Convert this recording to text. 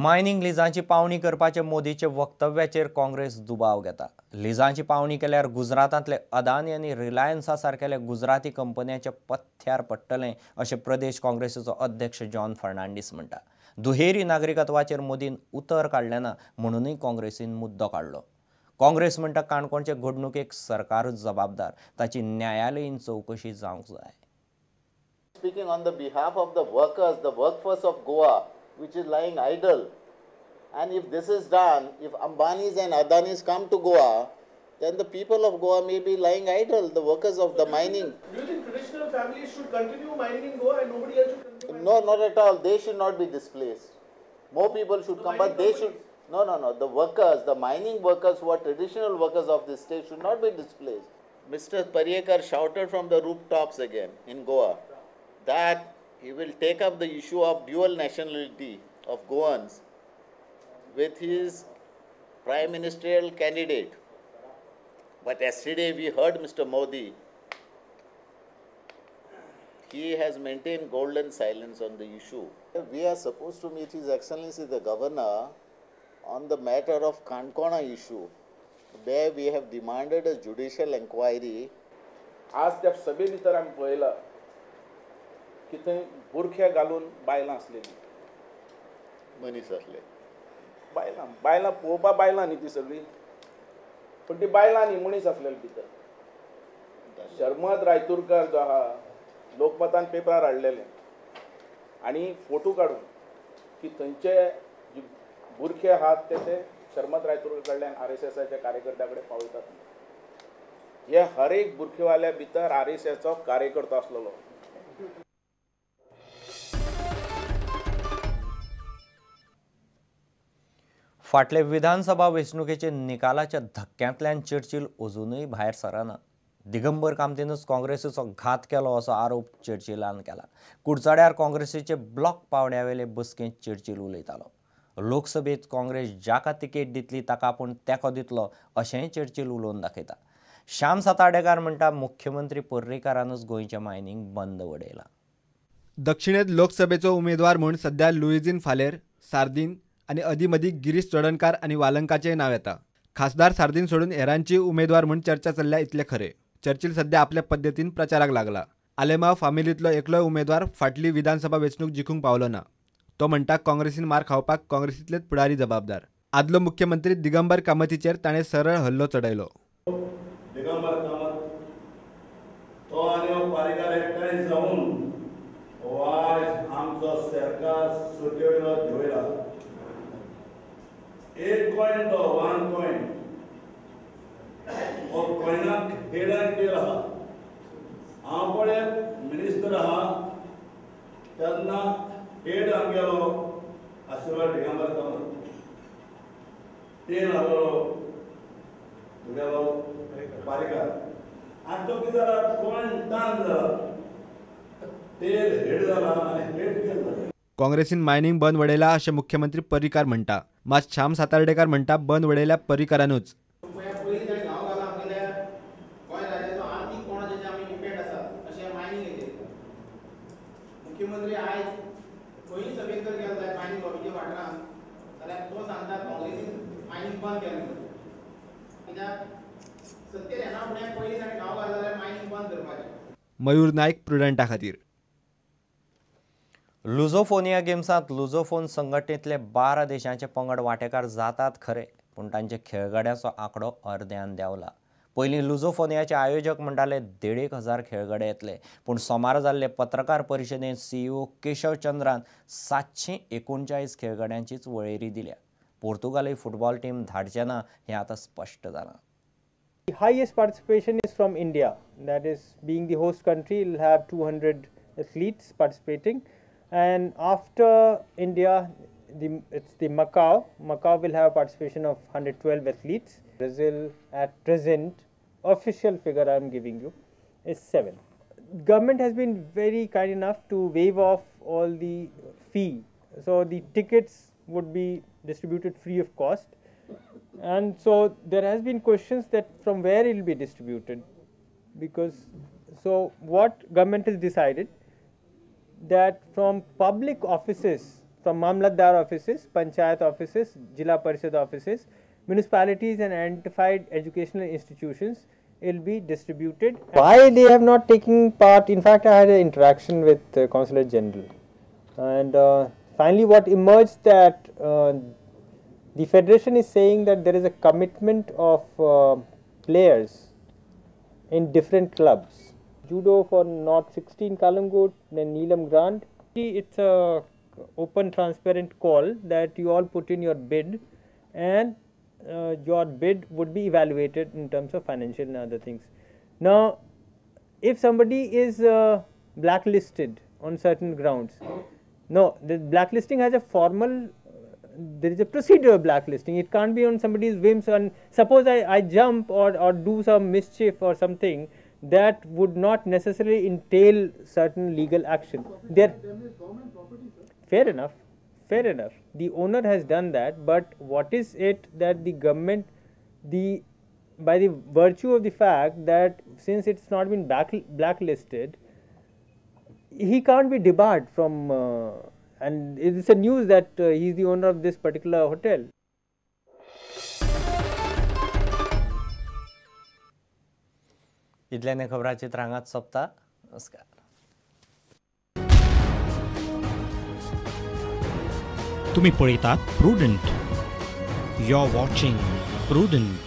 Mining लिजांची पावणी करपाचे मोदीचे वक्तव्याचेर काँग्रेस दुबाव घेता. लिजांची पावणी केल्यार गुजरातांतले अदानी आनी रिलायन्सा सारकेले गुजराती कंपन्यांचे पथ्यार पडटलें अशें प्रदेश काँग्रेसीचो अध्यक्ष जॉन फर्नांडीस म्हणटा. दुहेरी नागरिकत्वाचेर मोदीन उतर काडलें ना म्हणूनय काँग्रेसीन मुद्दो काडलो. काँग्रेस म्हणटा काणकोणचे घडणुकेक सरकारूच जबाबदार, ताची न्यायालयीन चवकशी जावंक जाय. Speaking on the behalf of the workers, the workforce of Goa, which is lying idle. And if this is done, if Ambanis and Adanis come to Goa, then the people of Goa may be lying idle, the workers of the mining. Do you think traditional families should continue mining in Goa and nobody else should continue mining? No, not at all. They should not be displaced. More people should come, but they should... No, no, no. The workers, the mining workers who are traditional workers of this state should not be displaced. Mr. Pariyekar shouted from the rooftops again in Goa that he will take up the issue of dual nationality of Goans with his prime ministerial candidate. But yesterday we heard Mr. Modi. He has maintained golden silence on the issue. We are supposed to meet His Excellency the Governor on the matter of Kankona issue, where we have demanded a judicial inquiry. आज त्या सभे भितर आमी पळयला की थंय बुरखे घालून बायलां आसलेली, मनीस आसले, बायलां बायलां पळोवपा बायलां न्ही ती सगळीं, पूण ती बायलां न्ही मनीस आसलेली भितर. शर्मद रायतुरकार जो आहा लोकमतान पेपरार हाडलेलें आनी फोटो काडून की थंयचे बुरखे आहात ते ते शर्मद रायतुरकार कडल्यान आरएसएसाच्या कार्यकर्त्या कडेन पावयतात. हे हर एक बुरखेवाल्या भितर आरएसएसचो कार्यकर्तो आसलेलो. फाटले विधानसभा वेंचणुकेचे निकालाच्या धक्क्यांतल्यान चर्चिल अजूनय भायर सरना. दिगंबर कामतीनूच काँग्रेसीचो घात केलो असो आरोप चर्चिलान केला. कुडचड्यार काँग्रेसीचे ब्लॉक पावंड्यावेले बसकेंत चर्चिल उलयतालो. लोकसभेत काँग्रेस जाका तिकेट दितली ताका आपूण तेंको दितलो अशेंय चर्चिल उलोवन दाखयता. श्याम सातार्डेकार म्हणटा मुख्यमंत्री पर्रीकारानूच गोंयचें मायनिंग बंद उडयलां. दक्षिणेत लोकसभेचो उमेदवार म्हूण सध्या लुईझिन फालेर, सार्दीन आनी अदीमदी गिरीश चोडणकार आनी वालंकाचें नांव येता. खासदार सार्दीन सोडून हेरांची उमेदवार म्हूण चर्चा चल्ल्या इतलें खरें. चर्चिल सध्या आपल्या पद्दतीन प्रचाराक लागला. आलेमाव फामिलींतलो एकलोय उमेदवार फाटली विधानसभा वेंचणूक जिखूंक पावलो ना. तो म्हणटा काँग्रेसीन मार खावपाक काँग्रेसींतलेच फुडारी जबाबदार. आदलो मुख्यमंत्री दिगंबर कामतीचेर ताणें सरळ हल्लो चडयलो. दिगंबर कामत तो आनी पारीकार एकठांय जावन वायज आमचो सरकार सुटयलो घेवयला. एक कॉयन तो वन कॉयन हो कॉयनाक हेड आनी टेल आहा. हांव पळय मिनिस्टर आहा तेन्ना हेड आमगेलो आशिल्लो दिगंबर कामत, टेल आहलो तुगेलो पारीकार. आनी तो कितें जाला कॉयन टान जाला, टेल हेड जाला आनी हेड टेल जाला. काँग्रेसीन मायनिंग बंद वडयला अशें मुख्यमंत्री पर्रीकार म्हणटा. मात श्याम सातार्डेकार म्हणटा बंद वडयल्या पर्रीकारानूच. मुख्यमंत्री आयज खंय सभेक जर गेलो जाल्यार मायनिंग लॉबीच्या वाठारांत जाल्यार तो सांगता काँग्रेसीन मायनिंग बंद केलें म्हणून. कित्याक सत्तेर येना फुडें पयलीं ताणें गांव घातलो जाल्यार मायनिंग बंद करपाचें. मयूर नायक, प्रुडंटा खातीर. लुझोफोनिया गेम्सांत लुझोफोन संघटनेतले 12 देशांचे पंगड वांटेकार जातात खरे, पूण तांचे खेळगड्यांचो आंकडो अर्द्यान देंवला. पयलीं लुझोफोनियाचे आयोजक म्हणटाले 1,500 खेळगडे येतले, पूण सोमारा जाल्ले पत्रकार परिशदेंत सीईओ केशव चंद्रान 739 खेळगड्यांचीच वळेरी दिल्या. पोर्तुगालय फुटबॉल टीम धाडचे ना हें आतां स्पश्ट जालां. The highest participation is from India. That is, being the host country, will have 200 athletes participating. And after India, it's the Macau. Macau will have participation of 112 athletes. Brazil at present, official figure I am giving you, is 7. Government has been very kind enough to waive off all the fee. So the tickets would be distributed free of cost. And so there has been questions that from where it will be distributed, because so what government has decided that from public offices, from Mamlatdar offices, Panchayat offices, Jilla Parishad offices, municipalities and identified educational institutions. It will be distributed. Why they have not taken part? In fact, I had an interaction with the Consulate General, and finally what emerged that the federation is saying that there is a commitment of players in different clubs. Judo for North 16 Calangute, then Neelam Grant. It's a open transparent call that you all put in your bid, and your bid would be evaluated in terms of financial and other things. Now, if somebody is blacklisted on certain grounds, no, the blacklisting has a formal, there is a procedure of blacklisting. It can't be on somebody's whims. And suppose I jump or do some mischief or something, that would not necessarily entail certain legal action. There, fair enough, fair enough. The owner has done that, but what is it that the government, the by the virtue of the fact that since it's not been blacklisted, he can't be debarred from, and it's a news that he's the owner of this particular hotel. इतल्याने खबराचित्र हांगाच सोंपता. नमस्कार. तुम्ही पळयतात Prudent. You are watching Prudent.